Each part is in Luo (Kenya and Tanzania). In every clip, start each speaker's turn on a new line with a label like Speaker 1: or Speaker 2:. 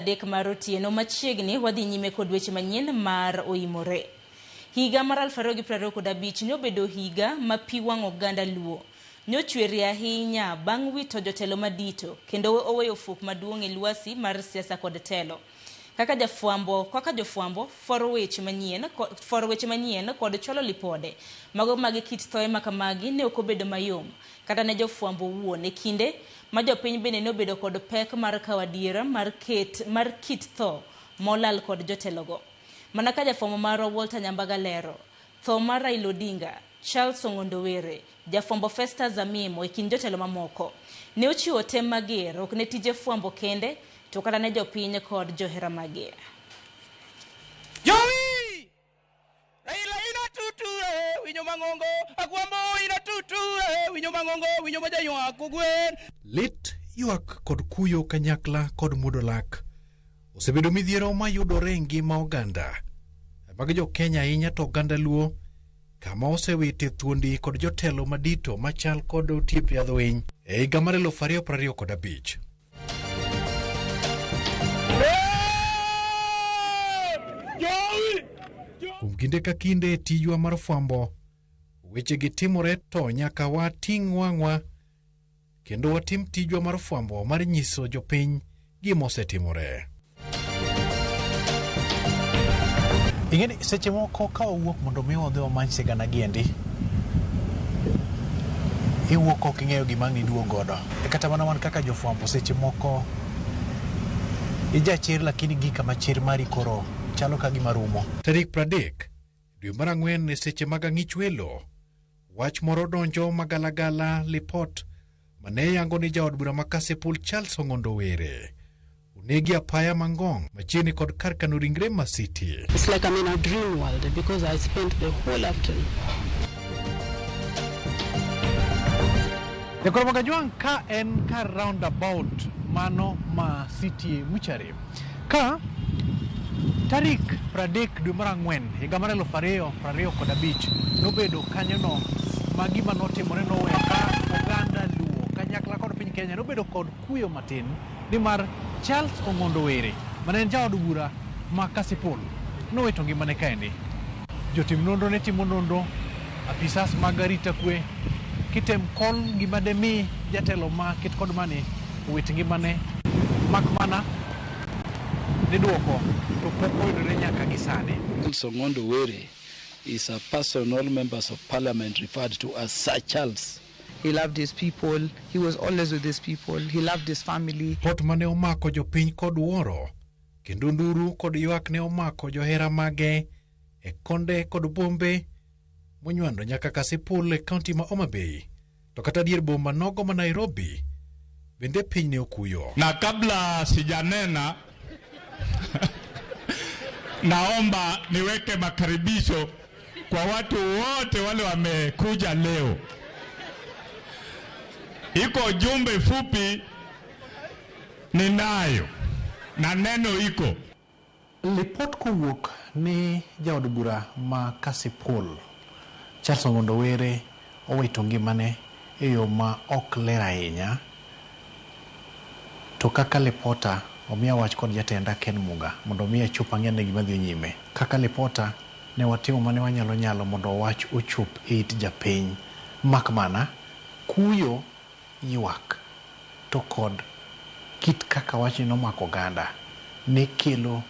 Speaker 1: 3 mar otieno machiegni wadhi nyime kod weche manyien mar oimore. Higa mar 2025 ne obedo higa ma pi wang' oganda Luo nyochwerie ahinya bang' wito jotelo madito kendo oweyo fuok maduong' e lwasi mar siasa kod telo. Kaka jafwambo, kaka jofwambo fwaro weche manyien, fwaro weche manyien kod chwalo lipode mago mag kit thoe makamagi ne ok obedo mayom kata ne jofwambo wuon e kinde ma jopiny bende ne obedo kod pek mar kawo adiera mar ket mar kit tho molal kod jotelogo. Mana ka jafwambo marwa Walter Nyambaga lero, tho mar Raila Odinga, Charles Ong'ondo Were, jafwambo Festus Amimo e kind jotelo mamoko ne ochiwo tem mager ok ne tije fwambo kende to kata ne jopiny kod johera mage.
Speaker 2: Jowi! Raila ina tutu eh, winyo mang'ongo, agwambo ina tutu eh, winyo mang'ongo, winyo ma jaywak kogwen.
Speaker 3: Lit, ywak kod kuyo kanyakla kod muodo lak osebedo midhiero mayudore e ngima oganda mag jo Kenya ahinya to oganda Luo kama osewite thuondi kod jotelo madito machal kod Otiep Yadhwiny e higa mar 2025. Kuom kinde ka kinde e tijwa mar fwambo, wechegi timore to nyaka wating' wang'wa kendo watim tijwa mar fwambo mar nyiso jopiny gima osetimore.
Speaker 4: Ing'eni seche moko ka wawuok mondo mi wadhi wamany sigana giendi, iwuok ok ing'eyo gima ang' iduog godo. E kata mana wan kaka jofwambo seche moko ijachir lakini gi kama chir mari koro chalo ka gima rumo.
Speaker 3: Tarik 30 dwe mar ang'wen e seche mag ang'ich welo, wach moro donjo magalagala lipot mane yango ni jaod bura ma Kasipul Charles Ong'ondo Were onegi apaya mangong' machiegni kod kar kano ringre ma City.
Speaker 5: It's like I'm in a dream world because I spent the whole afternoon.
Speaker 4: Jakoro Magajwang' ka en kar roundabout mano ma City Muchari. Ka tarik 30 dwe mar ang'wen higa mar 2025 nobedo kanyono ma gima notimore noweyo ka oganda Luo kanyakla kod piny Kenya nobedo kod kuyo matin nimar Charles Ong'ondo Were mane en jaod bura ma Kasipul nowito ngimane kaendi. Jotim nonro ne timo nonro, apisas mag arita kwe kitem kol gima demi jatelo ma ket kod mani owit ngimane mak mana ni duoko to pok oyudore nyaka gi sani.
Speaker 6: Charles Ong'ondo Were is a person all members of parliament referred to as Sir Charles.
Speaker 7: He loved his people. He was always with his people. He loved his family.
Speaker 3: Pot mane omako jopiny kod wuoro kendo nduru kod ywak ne omako johera mage e konde kod bombe monywando nyaka Kasipul e kaunti ma Homa Bay to kata dier boma nogo ma Nairobi bende piny ne okuyo.
Speaker 8: Na kabla sijanena naomba niweke makaribisho kwa watu wote wale wamekuja leo. Iko jumbe fupi ninayo na neno iko.
Speaker 4: Lipot kowuok ni jaod bura ma Kasipul Charles Ong'ondo Were owito ngimane e yo ma ok ler ahinya to kaka lipota omiya wach kod jatenda Ken Muga mondo mi achop ang'e ne gima dhi nyime. Kaka lipota ne watimo mane wanyalo nyalo mondo wach ochop e it japiny mak mana kuyo ywak to kod kit kaka wachni nomako oganda ne kelo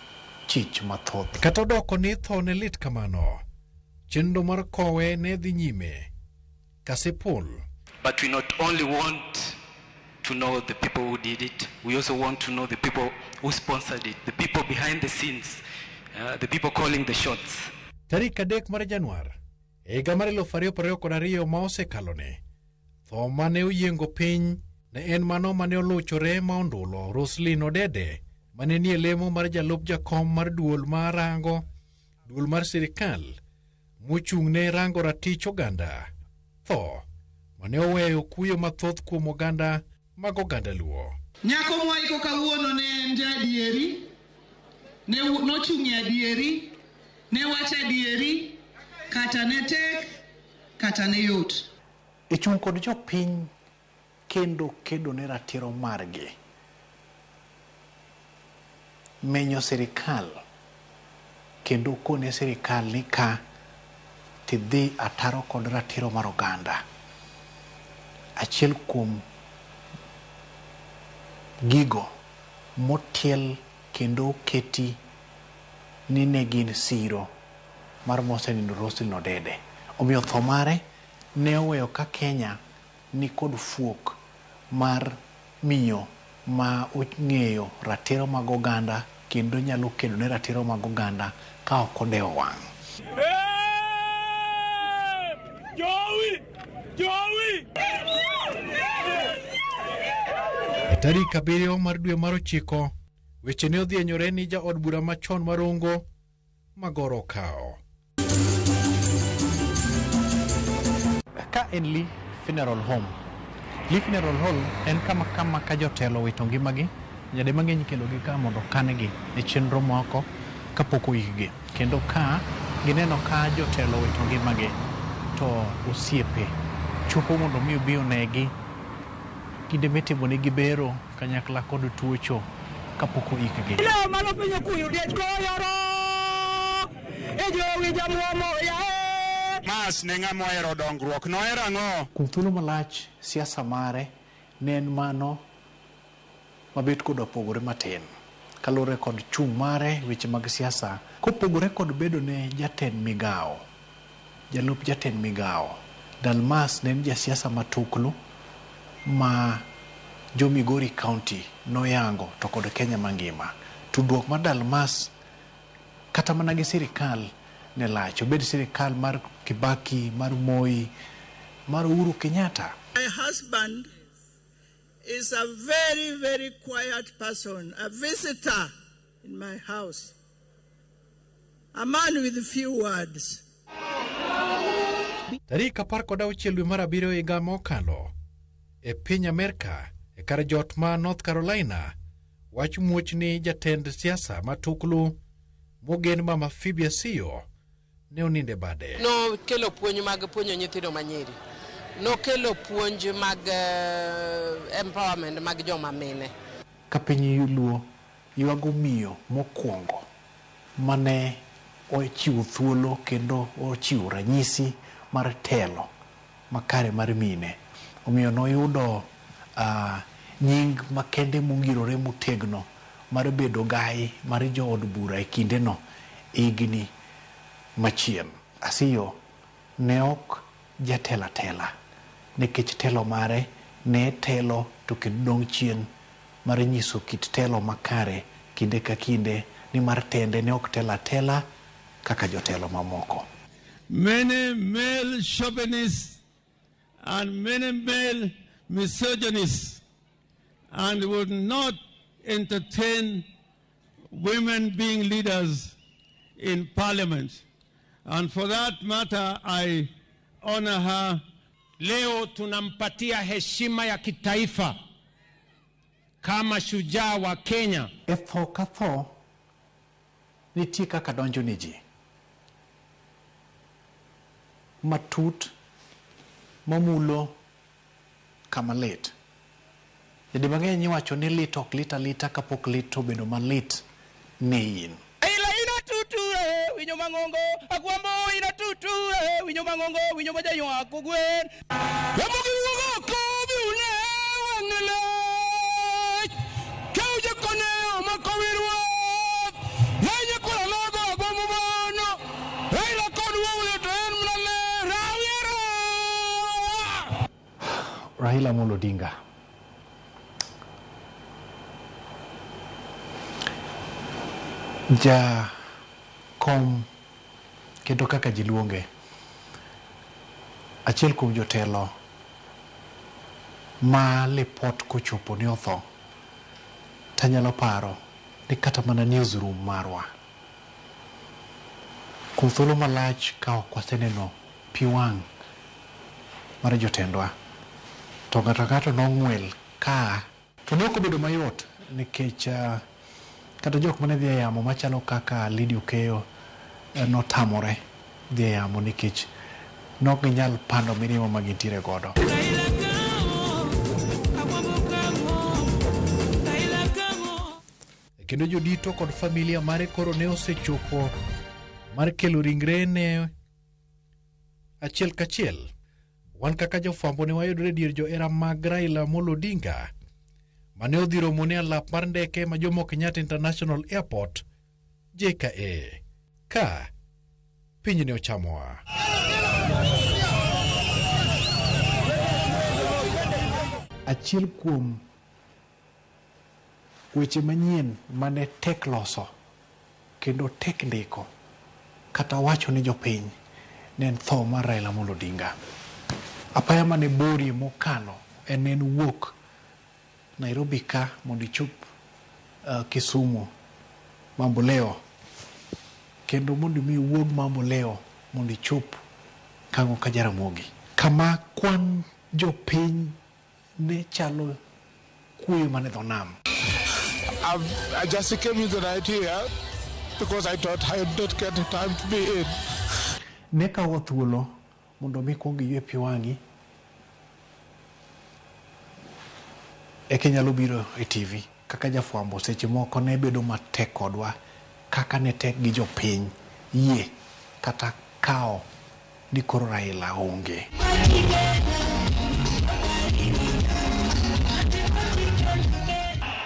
Speaker 4: chich mathoth.
Speaker 3: Kata odoko ni tho ne lit kamano, chenro mar kowe ne dhi nyime. Kasipul.
Speaker 9: But we not only want to know the people who did it, we also want to know the people who sponsored it, the people behind the scenes, the people calling the shots.
Speaker 3: Tarik 3 mar Januar e higa mar 2022 ma osekalone, tho mane oyiengo piny ne en mano mane oluchore ma ondulo Roslyn Odede mane nie lemo mar jalup jakom mar duol mar rango duol mar sirikal mochung' ne rango ratich oganda. Tho mane oweyo kuyo mathoth kuom oganda mag oganda Luo.
Speaker 10: Nyako mwaiko kawuono ne en jaadieri, ne nochung' e adieri, ne wacho adieri, kata ne tek, kata ne yot.
Speaker 4: E chung' kod jopiny kendo kedo ne ratiro margi. Menyo sirikal kendo kone sirikal ni ka tidhi ataro kod ratiro mar oganda. Achiel kuom gigo motiel kendo oketi ni ne gin siro mar mosenindo Roselyn Odede. Omiyo tho mare ne oweyo ka Kenya ni kod fuok mar miyo ma ong'eyo ratiro mag oganda kendo nyalo kedo ne ratiro mag oganda ka ok odewo wang'.
Speaker 2: Jowi! Jowi!
Speaker 3: E tarik 7 mar dwe mar 9, weche ne odhienyore ni jaod bura machon mar Rongo, Magoro Okawo.
Speaker 4: Ka en Lee Funeral Home. Lee Funeral Hall en kama ka jotelo owito ngimagi, nyadi mang'eny ikelogi ka mondo okan-gi e chenro moko kapok oikgi. Kendo ka gineno ka jotelo owito ngimagi, to osiepe chopo mondo mi obi onegi kinde mitimonegi bero kanyakla kod tuocho kapok oikgi.
Speaker 2: Leo mano piny okuyu diech koyoro e jowi jamuomo yae.
Speaker 8: Mas ne ng'ama ohero dongruok, nohero ang'o?
Speaker 4: Kuom thuolo malach, siasa mare ne en mano mabet kod opogore matin kaluwore kod chung' mare weche mag siasa kopogore kod bedo ne jatend migawo, jalup jatend migawo. Dalmas ne en jasiasa matuklu ma jo Migori County noyango to kod Kenya mangima. Tudruok mar Dalmas kata mana gi sirikal ne lach, obed sirikal mar Kibaki, mar Moi, mar Uhuru Kenyatta.
Speaker 11: My husband is a very, very quiet person, a visitor in my house, a man with few words.
Speaker 3: Tarik 16 dwe mar 7 higa mokalo e piny Amerka e kar jot ma North Carolina, wach muoch ni jatend siasa matuklu mogen Mama Phoebe Asiyo ne onindo e bade.
Speaker 5: Nokelo puonj mag puonjo nyithindo manyiri. Nokelo puonj mag empowerment mag joma mine.
Speaker 4: Ka piny Luo ywago miyo mokwongo mane ochiwo thuolo kendo ochiwo ranyisi mar telo makare mar mine. Omiyo noyudo nying makende mongirore motegno mar bedo gai mar jood bura e kindeno higni machien. Asiyo ne ok jatelo atela nikech telo mare ne telo to kendo dong' chien mar nyiso kit telo makare kinde ka kinde ni mar tende ne ok telo atela kaka jotelo mamoko.
Speaker 12: Many male chauvinists and many male misogynists and would not entertain women being leaders in parliament. And for that matter, I honor her.
Speaker 13: Leo tunampatia heshima ya kitaifa kama shujaa wa Kenya.
Speaker 4: E tho ka tho nitie kaka donjo ne ji matut mamulo kama lit. Nyadi mang'eny iwacho ni lit ok lit alita kapok lit obedo malit ne in.
Speaker 2: Ila ina tutu winyo mang'ongo, agwambo ina tutu winyo mang'ongo, winyo ma jaywak ogwen. Yamogi wuogo kobi une wang'e lech. Kewje kone omako wirruok. Yenye kura logo agwambo bono. Raila kod wuoyo to en mana ler. Rawiero!
Speaker 4: Raila Amolo Odinga. Ja kom kendo kaka ji luonge, achiel kuom jotelo ma lipot kochopo ni otho, tanyalo paro ni kata mana newsroom marwa kuom thuolo malach ka ok waseneno pi wang' mar jotendwa, to ng'ato ka ng'ato nong'wel ka to ne ok obedo mayot nikech kata jok mane dhi e yamo machalo kaka Lydia Okeyo notamore dhi e yamo nikech nok ginyal pando mirima ma gintiere godo.
Speaker 3: E kendo jodito kod familia mare koro ne osechopo mar kelo ringre ne achiel kachiel. Wan kaka jofwambo ne wayudore dier johera mag Raila Amolo Odinga mane odhi romone alap mar ndeke ma Jomo Kenyatta International Airport JKA ka piny ne ochamowa.
Speaker 4: Achiel kuom weche manyien mane tek loso kendo tek ndiko kata wacho ni jopiny ne en tho mar Raila Amolo Odinga. Apaya mane borie mokalo en wuok Nairobi ka mondo ichop Kisumu Mamboleo, kendo mondo mi iwuog Mamboleo mondo ichop Kang'o ka Jaramogi, kama kwan jopiny ne chalo kuoyo mane dho nam.
Speaker 2: I just came in the night here because I thought I would not get time to be in.
Speaker 4: Ne kawo thuolo mondo mi kuong iywe pi wang'i eka inyalo biro e TV kaka jafwambo. Seche moko ne bedo matek kodwa kaka ne tek gi jopiny yie kata kawo ni koro Raila onge.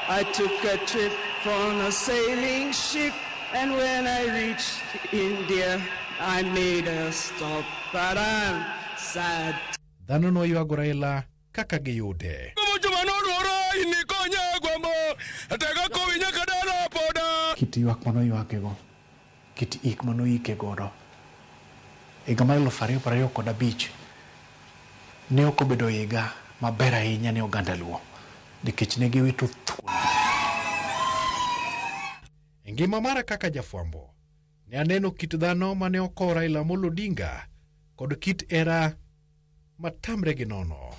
Speaker 14: I took a trip on a sailing ship, and when I reached India, I made a stop, but I'm sad.
Speaker 3: Dhano noywago Raila kaka giyude.
Speaker 4: Kit ywak manoywakego, kit ik manoike godo higa mar 2025 ne ok obedo higa maber ahinya ne oganda Luo nikech ne giwito thuolo.
Speaker 3: E ngima mara kaka jafwambo, ne aneno kit dhano mane okowo Raila Amolo Odinga kod kit era matamre gi nono.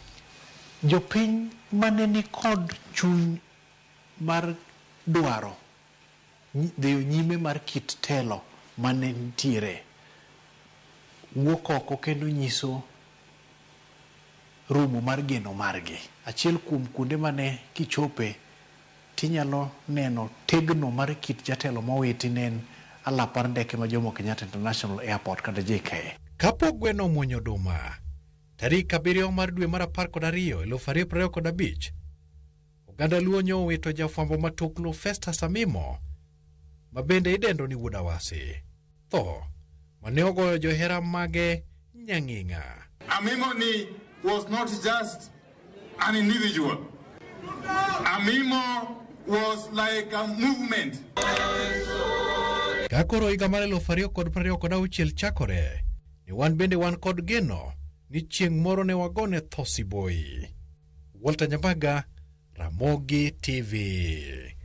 Speaker 4: Jopiny mane ni kod chuny mar dwaro dhiyo nyime mar kit telo mane nitiere wuok oko kendo nyiso rumo mar geno margi. Achiel kuom kuonde mane kichope tinyalo neno tegno mar kit jatelo mowiti ne en alap mar ndeke ma Jomo Kenyatta International Airport kata JKIA.
Speaker 3: Kapok gweno omuonyo oduma, tarik 7 mar dwe mar 12 2025, oganda Luo nyo owito jafwambo matuklu Festus Amimo, ma bende idendo ni Wuod Awasi. Tho mane ogoyo johera mage nyang'ing'a.
Speaker 8: Amimo ni was not just an individual. Amimo was like a movement.
Speaker 3: Ka koro higa mar 2026 chakore, ni wan bende wan kod geno ni chieng' moro ne wagone tho siboi. Walter Nyambaga, Ramogi TV.